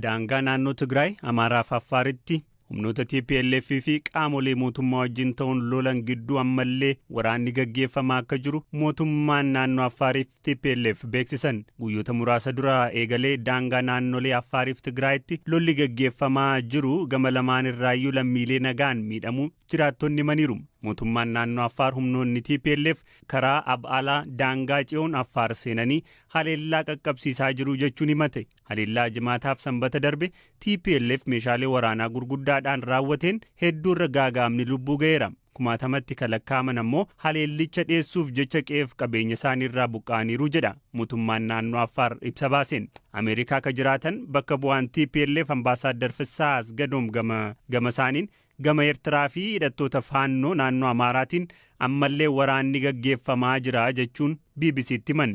Daangaa naannoo Tigraay, Amaaraa fi Affaaritti humnoota TPLF fi qaamolee mootummaa wajjin ta'uun lolan gidduu ammallee waraanni gaggeeffamaa akka jiru mootummaan naannoo Affaariif TPLF beeksisan. Guyyoota muraasa dura eegalee daangaa naannolee Affaariif Tigraayitti lolli gaggeeffamaa jiru gama lamaan irraayyuu lammiilee nagaan miidhamuu jiraattonni himaniiru. Mootummaan naannoo Affaar humnoonni TPLF karaa Ab'aalaa daangaa ce'uun Affaar seenanii haleellaa qaqqabsiisaa jiru jechuun himate. Haleellaa Jimaataaf Sanbata darbe TPLF meeshaalee waraanaa gurguddaadhaan raawwateen hedduu irra gaaga'amni lubbuu ga'eera. Kumaatamatti kan lakkaa'aman ammoo haleellicha dheessuuf jecha qe'eef qabeenya isaanii irraa buqqa'aniiru jedha mootummaan naannoo Affaar ibsa baaseen. Ameerikaa akka jiraatan bakka bu'aan TPLF Ambaasaaddar Fissaa Asgadoom gama isaaniin gama Eertiraa fi hidhattoota Faannoo naannoo Amaaraatiin ammallee waraanni gaggeeffamaa jira jechuun BBCtti himan.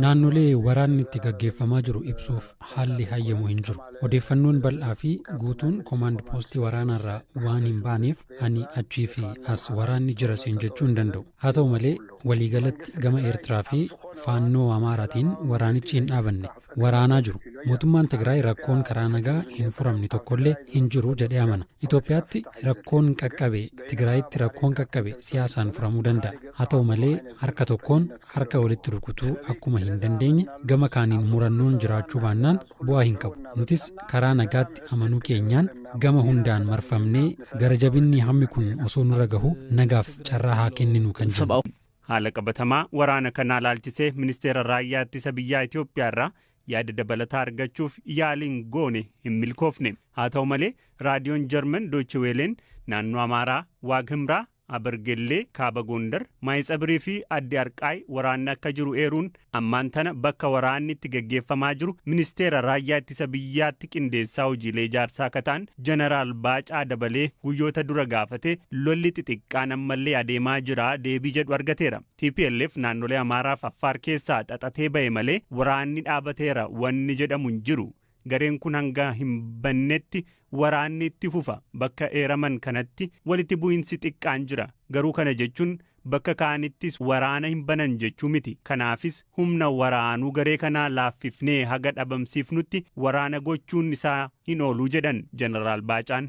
Naannolee waraanni itti gaggeeffamaa jiru ibsuuf haalli hayyamu hin jiru. Odeeffannoon bal'aa fi guutuun koomaand poostii waraanaarraa waan hin baaneef ani achii fi as waraanni jira siin jechuu hin danda'u. Haa ta'u malee waliigalatti gama Eertiraa fi Faannoo Amaaraatiin waraanichi hin dhaabanne, waraanaa jiru. Mootummaan Tigraay rakkoon karaa nagaa hin furamne tokkollee hin jiru jedhee amana. Itoophiyaatti rakkoon qaqqabe, Tigraayitti rakkoon qaqqabe siyaasaan furamuu danda'a. Haa ta'u malee harka tokkoon harka walitti rukutuu akkuma hin dandeenye gama kaaniin murannoon jiraachuu baannaan bu'aa hin qabu. Nutis karaa nagaatti amanuu keenyaan gama hundaan marfamnee gara jabinni hammi kun osoo nurra gahu nagaaf carraa haa kenninu kan jennu. Haala qabatamaa waraana kanaa laalchisee Ministeera Raayyaa Ittisa Biyyaa Itoophiyaa irraa yaada dabalataa argachuuf yaaliin goone hin milkoofne. Haa ta'u malee raadiyoon Jarman Deutsche Welleen naannoo Amaaraa, Waag Himraa, Abargellee, Kaaba Gondar, Maayitsabirii fi Addi Arqaay waraanni akka jiru eeruun ammaan tana bakka waraanni itti gaggeeffamaa jiru Ministeera Raayyaa Ittisa Biyyaatti qindeessaa hojiilee ijaarsaa akka ta'an Jeneraal Baacaa Dabalee guyyoota dura gaafate lolli xixiqqaan ammallee adeemaa jira deebii jedhu argateera. TPLF naannolee Amaaraa fi Affaar keessaa xaxatee ba'e malee waraanni dhaabateera wanni jedhamu hin jiru. Gareen kun hanga hin bannetti waraanni itti fufa. Bakka eeraman kanatti walitti bu'insi xiqqaan jira. Garuu kana jechuun bakka kaanittis waraana hin banan jechuu miti. Kanaafis humna waraanuu garee kanaa laaffifnee haga dhabamsiifnutti waraana gochuun isaa hin oolu jedhan Jeneraal Baacaan.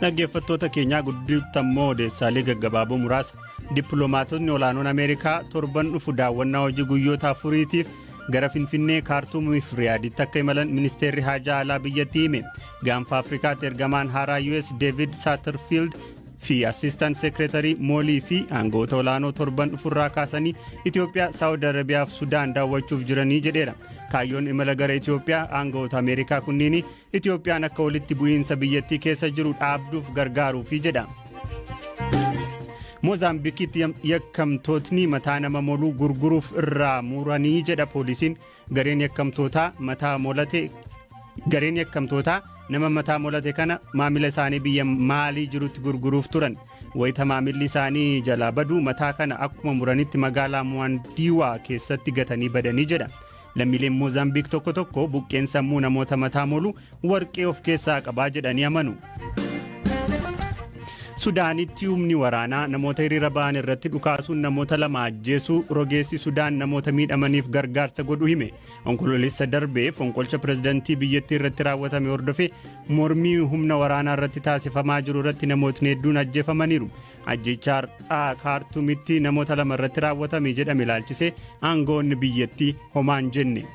Dhaggeeffattoota keenyaa gidduutti ammoo odeessaalee gaggabaaboo muraasa. Dippiloomaatonni olaanoon Ameerikaa torban dhufu daawwannaa hojii guyyoota afuriitiif gara Finfinnee, Kaartuumii fi Riyaaditti akka imalan ministeerri haajaa alaa biyyattii hime. Gaanfa Afrikaatti ergamaan haaraa US David Satterfield fi Assistant Secretary Moolii fi aangoota olaanoo torban dhufurraa kaasanii Itoophiyaa, Saawud Arabiyaa fi Sudaan daawwachuuf jiranii jedheera. Kaayyoon imala gara Itoophiyaa aangoota Ameerikaa kunniin Itoophiyaan akka walitti bu'iinsa biyyattii keessa jiru dhaabduuf gargaaruufi jedha. Moozaambikitti yakkamtootni mataa nama moluu gurguruuf irraa muranii jedha poolisiin. Gareen yakkamtootaa mataa molate Gareen yakkamtootaa nama mataa molate kana maamila isaanii biyya Maalii jirutti gurguruuf turan. Wayita maamilli isaanii jalaa badu mataa kana akkuma muranitti magaalaa Muwaandiiwaa keessatti gatanii badanii jedha. Lammiileen Moozaambiik tokko tokko buqqeen sammuu namoota mataa molu warqee of keessaa qabaa jedhanii amanu. Sudaanitti humni waraanaa namoota hiriira ba'an irratti dhukaasuun namoota lama ajjeesuu rogeessi Sudaan namoota miidhamaniif gargaarsa godhu hime. Onkoloolessa darbee fonqolcha pirezidantii biyyattii irratti raawwatame hordofee mormii humna waraanaa irratti taasifamaa jiru irratti namootni hedduun ajjeefamaniiru. Ajjeechaa har'aa Kaartumitti namoota lama irratti raawwatame jedhame ilaalchisee aangawoonni biyyattii homaa hin jenne.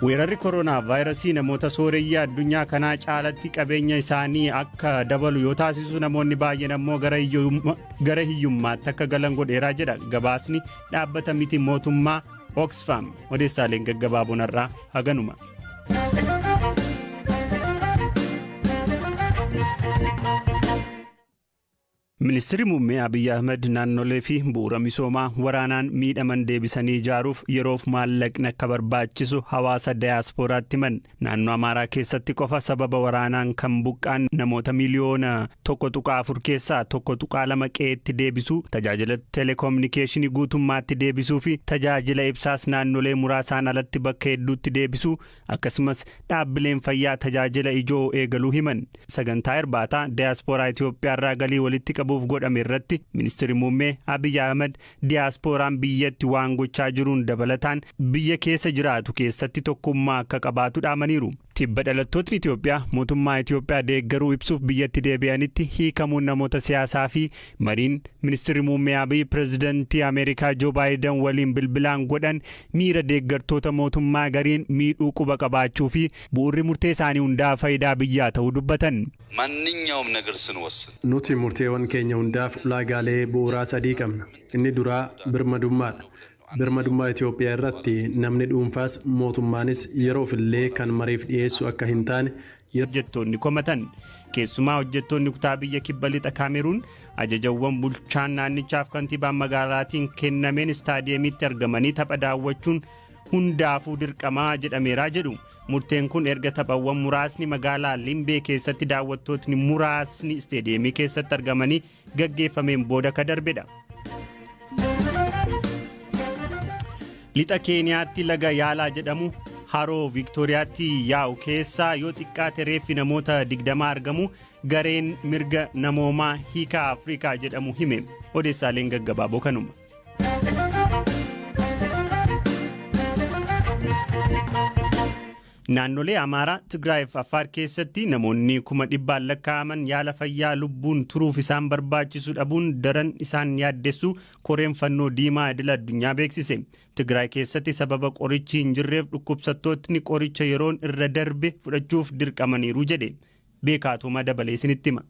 Weerarri koronaa vaayirasii namoota sooreyyii addunyaa kanaa caalatti qabeenya isaanii akka dabalu yoo taasisu namoonni baay'een ammoo gara hiyyummaatti akka galan godheeraa jedha gabaasni dhaabbata miti mootummaa Oxfam. Odeessaaleen gaggabaaboon har'aa haganuma. Ministirri Muummee Abiy Ahmad naannolee fi bu'uura misoomaa waraanaan miidhaman deebisanii ijaaruuf yeroof maallaqni akka barbaachisu hawaasa dayaaspooraatti himan. Naannoo Amaaraa keessatti qofa sababa waraanaan kan buqqaan namoota miliyoona 1.4 keessaa 1.2 qe'eetti deebisuu, tajaajila telekominikeeshinii guutummaatti deebisuu fi tajaajila ibsaas naannolee muraasaan alatti bakka hedduutti deebisuu akkasumas dhaabbileen fayyaa tajaajila ijoo eegaluu himan. Sagantaa irbaataa dayaaspooraa Itoophiyaarraa galii walitti qabu. qabuuf godhame irratti ministeerri muummee Abiy Ahmed diyaaspooraan biyyatti waan gochaa jiruun dabalataan biyya keessa jiraatu keessatti tokkummaa akka qabaatu dhaamaniiru. Tibba dhalattootni Itoophiyaa mootummaa Itoophiyaa deeggaruu ibsuuf biyyatti deebi'anitti hiikamuun namoota siyaasaa fi mariin ministeerri muummee Abiy pireezidantii Ameerikaa Joo Baayiden waliin bilbilaan godhan miira deeggartoota mootummaa gariin miidhuu quba qabaachuu fi bu'uurri murtee isaanii hundaa faayidaa biyyaa ta'uu dubbatan. ማንኛውም ነገር ስንወስን Nuti murteewwan keenya hundaaf ulaagaalee bu'uuraa sadii qabna. Inni duraa birmadummaadha. Birmadummaa Itoophiyaa irratti namni dhuunfaas mootummaanis yeroof illee kan mariif dhiyeessu akka hin taane Hojjettoonni komatan, keessumaa hojjettoonni kutaa biyya kibba lixa Kaameruun, ajajawwan bulchaan naannichaaf kantiibaan magaalaatiin kennameen istaadiyeemitti argamanii tapha daawwachuun hundaafuu dirqamaa jedhameeraa jedhu. Murteen kun erga taphawwan muraasni magaalaa Limbee keessatti daawwattootni muraasni istaadiyeemii keessatti argamanii gaggeeffameen booda ka darbedha. Lixa Keeniyaatti laga Yaalaa jedhamu haroo Viiktooriyaatti yaa'u keessaa yoo xiqqaate reeffi namoota 20 argamu gareen mirga namoomaa Hiikaa Afrikaa jedhamu hime. Odeessaaleen gaggabaaboo kanuma. Naannolee Amaaraa, Tigraay fi Affaar keessatti namoonni 100,000n lakkaa'aman yaala fayyaa lubbuun turuuf isaan barbaachisu dhabuun daran isaan yaaddessu koreen fannoo diimaa idil addunyaa beeksise. Tigraay keessatti sababa qorichi hin jirreef dhukkubsattootni qoricha yeroon irra darbe fudhachuuf dirqamaniiru jedhe. Beekaatuma dabalee isinitti hima.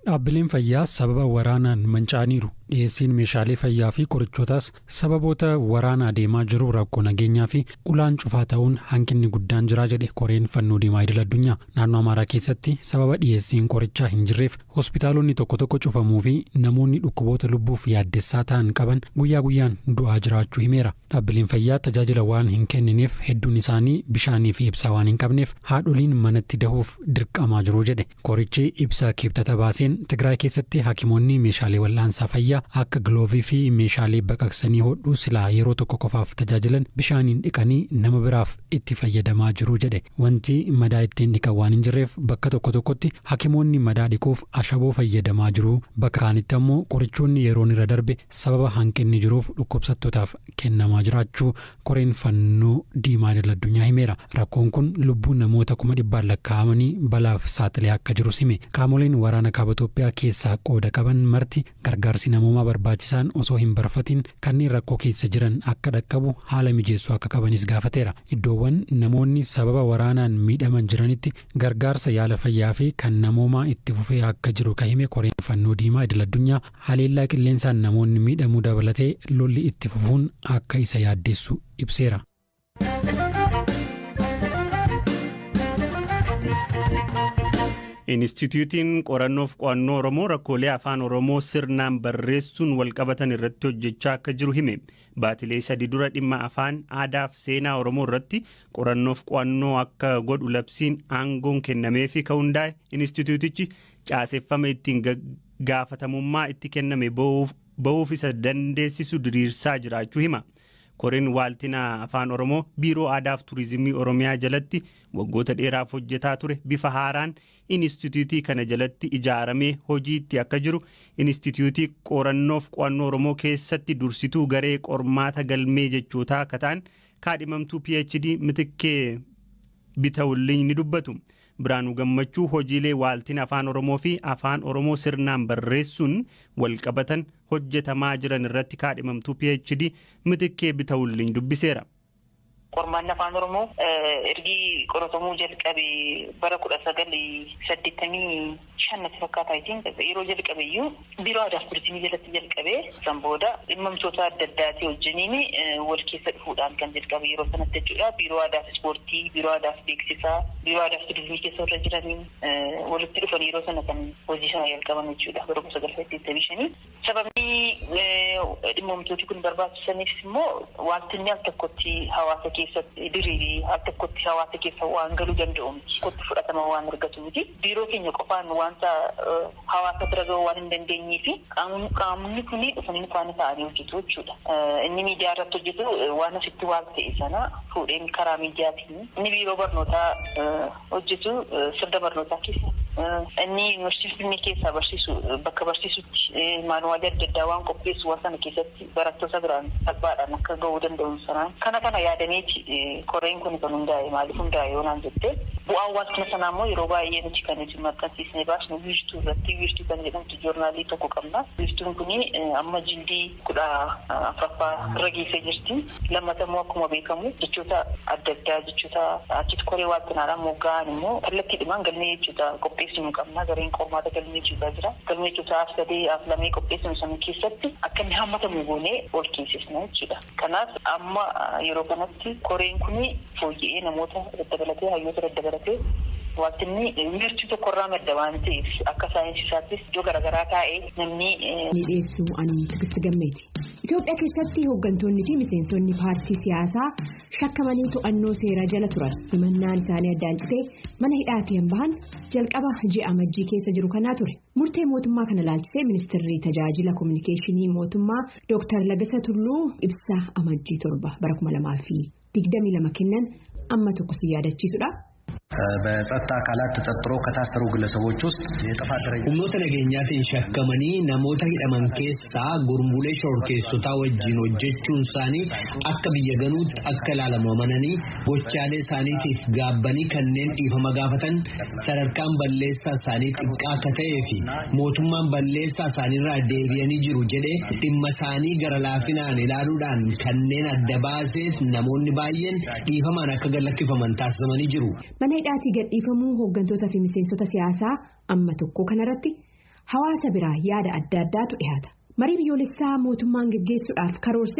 Dhaabbileen fayyaa sababa waraanaan manca'aniiru. Dhiyeessiin meeshaalee fayyaa fi qorichootaas sababoota waraanaa deemaa jiru rakkoo nageenyaa fi ulaan cufaa ta'uun hanqinni guddaan jira jedhe koreen fannoo diimaa idil addunyaa. Naannoo Amaaraa keessatti sababa dhiyeessiin qorichaa hin jirreef hospitaalonni tokko tokko cufamuu fi namoonni dhukkuboota lubbuuf yaaddessaa ta'an qaban guyyaa guyyaan du'aa jiraachuu himeera. Dhaabbileen fayyaa tajaajila waan hin kennineef, hedduun isaanii bishaanii fi ibsaa waan hin qabneef haadholiin manatti dahuuf dirqamaa jiru jedhe. Korichi ibsa Kibxata baaseen Tigraay keessatti hakimoonni meeshaalee wal'aansaa fayyaa akka giloovii fi meeshaalee baqaqsanii hodhuu silaa yeroo tokko qofaaf tajaajilan bishaaniin dhiqanii nama biraaf itti fayyadamaa jiru jedhe. Wanti madaa ittiin dhiqan waan hin jirreef bakka tokko tokkotti hakimoonni madaa dhiquuf ashaboo fayyadamaa jiru. Bakka kaanitti ammoo qorichoonni yeroon irra darbe sababa hanqinni jiruuf dhukkubsattootaaf kennamaa jiraachuu koreen fannoo diimaa idil addunyaa himeera. Rakkoon kun lubbuu namoota 100,000n lakkaa'amanii balaaf saaxilee akka jirus hime. Qaamoleen waraana kaaba Itoophiyaa keessaa qooda qaban marti gargaarsi namoomaa barbaachisaan osoo hin barfatin kanneen rakkoo keessa jiran akka dhaqqabu haala mijeessuu akka qabanis gaafateera. Iddoowwan namoonni sababa waraanaan miidhaman jiranitti gargaarsa yaala fayyaa fi kan namoomaa itti fufee akka jiru ka hime koreen fannoo diimaa idil addunyaa, haleellaa qilleensaan namoonni miidhamuu dabalatee lolli itti fufuun akka isa yaaddessu ibseera. Inistituutiin qorannoof qo'annoo Oromoo rakkoolee afaan Oromoo sirnaan barreessuun walqabatan irratti hojjechaa akka jiru hime. Baatilee 3 dura dhimma afaan, aadaa fi seenaa Oromoo irratti qorannoof qo'annoo akka godhu labsiin aangoon kennameefi ka hundaa'e inistituutichi caaseffama ittiin gaafatamummaa itti kenname bahuuf isa dandeessisu diriirsaa jiraachuu hima. Koreen waaltina afaan Oromoo biiroo aadaa fi turizimii Oromiyaa jalatti waggoota dheeraaf hojjetaa ture bifa haaraan inistituutii kana jalatti ijaaramee hojiitti akka jiru inistituutii qorannoof qo'annoo Oromoo keessatti dursituu garee qormaata galmee jechootaa akka ta'an kaadhimamtuu PhD Mitikkee Bitawulliin ni dubbatu. Biraanuu Gammachuu hojiilee waaltina afaan Oromoo fi afaan Oromoo sirnaan barreessuun walqabatan hojjetamaa jiran irratti kaadhimamtuu PhD Mitikkee Bitawulliin dubbiseera. Qormaanni afaan Oromoo ergi qoratamuu jalqabe bara 1985 natti fakkaataa yeroo jalqabe iyyuu biiroo aadaa fi turizimii jalatti jalqabe. San booda dhimmamtoota adda addaatii wajjiniin wal keessa dhufuudhaan kan jalqabe yeroo sanatti jechuudha. Biiroo aadaa fi ispoortii, biiroo aadaa fi beeksisaa, biiroo aadaa fi turizimii keessa warra jiraniin walitti dhufan yeroo sana kan hojii sana jalqaban jechuudha bara 1985. Sababni dhimmamtooti kun barbaachisaniif immoo wanti al tokkotti hawaasa keessatti diriirii al tokkotti hawaasa keessa waan galuu danda'u miti. Kotti fudhatama waan argatu miti. Biiroo keenya qofaan wanta hawaasa bira gahuu waan hin dandeenyee fi qaamni kun dhufanii faana ta'anii hojjetu jechuudha. Inni miidiyaa irratti hojjetu waan asitti waan ta'e sana fuudheen karaa miidiyaatiin, inni biiroo barnootaa hojjetu sirna barnootaa keessa Inni yuunivarsiitii Finfinnee keessaa barsiisu bakka barsiisutti maanuwaalii adda addaa waan qopheessu waan sana keessatti barattoota biraan salphaadhaan akka ga'uu danda'u sanaan kana kana yaadameeti koreen kun kan hundaa'e. Maaliif hundaa'e yoo naan jette, bu'aan waaltina sanaa immoo yeroo baay'ee nuti kan nuti maxxansiisnee baasnu Wiirtuu irratti. Wiirtuu kan jedhamtu joornaalii tokko qabna. Wiirtuun kun amma jildii 14ffaa irra geessee jirti. Lammata immoo akkuma beekamu jechoota adda addaa, jechoota achitti koree waaltinaadhaan mogga'an immoo kallattiidhumaan galmee jechoota qopheessinu qabna. Gareen qormaata galmee jechootaa jira. Galmee jechoota af sadee af lamee qopheessinu sana keessatti akka inni hammatamu goonee ol keensisna jechuudha. Kanaaf amma yeroo kanatti koreen kun fooyya'ee, namoota daddabalatee, hayyoota daddabalatee, waaltinni wiirtuu tokkorraa madda waan ta'eef akka saayinsiisaattis iddoo garaagaraa taa'ee namni. Ni dhiyeessuu ani Tigisti Gammeeti. Itoophiyaa keessatti hooggantoonni fi miseensonni paartii siyaasaa shakkamanii to'annoo seeraa jala turan himannaan isaanii addaan citee mana hidhaatii bahan jalqaba ji'a Amajjii keessa jiru kanaa ture. Murtee mootummaa kana laalchisee ministeerri tajaajila kominikeeshinii mootummaa Dr. Lagasa Tulluu ibsa Amajjii 7 bara 2022 kennan amma tokko si yaadachiisudha. በጸጥታ አካላት ተጠርጥሮ ከታሰሩ ግለሰቦች ውስጥ የጥፋት ደረጃ Humnoota nageenyaatiin shakkamanii namoota hidhaman keessaa gurmuulee shororkeessotaa wajjin hojjechuun isaanii akka biyya ganuutti akka ilaalamu amananii gochaalee isaaniitiif gaabbanii kanneen dhiifama gaafatan sadarkaan balleessaa isaanii xiqqaa akka ta'ee fi mootummaan balleessaa isaaniirraa deebi'anii jiru jedhee dhimma isaanii gara laafinaan ilaaluudhaan kanneen adda baasees namoonni baay'een dhiifamaan akka gad lakkifaman taasifamanii jiru. Mana hidhaatii gadhiifamuu hooggantoota fi miseensota siyaasaa amma tokko kanarratti hawaasa biraa yaada adda addaatu dhiyaata. Marii biyyoolessaa mootummaan geggeessuudhaaf karoorse.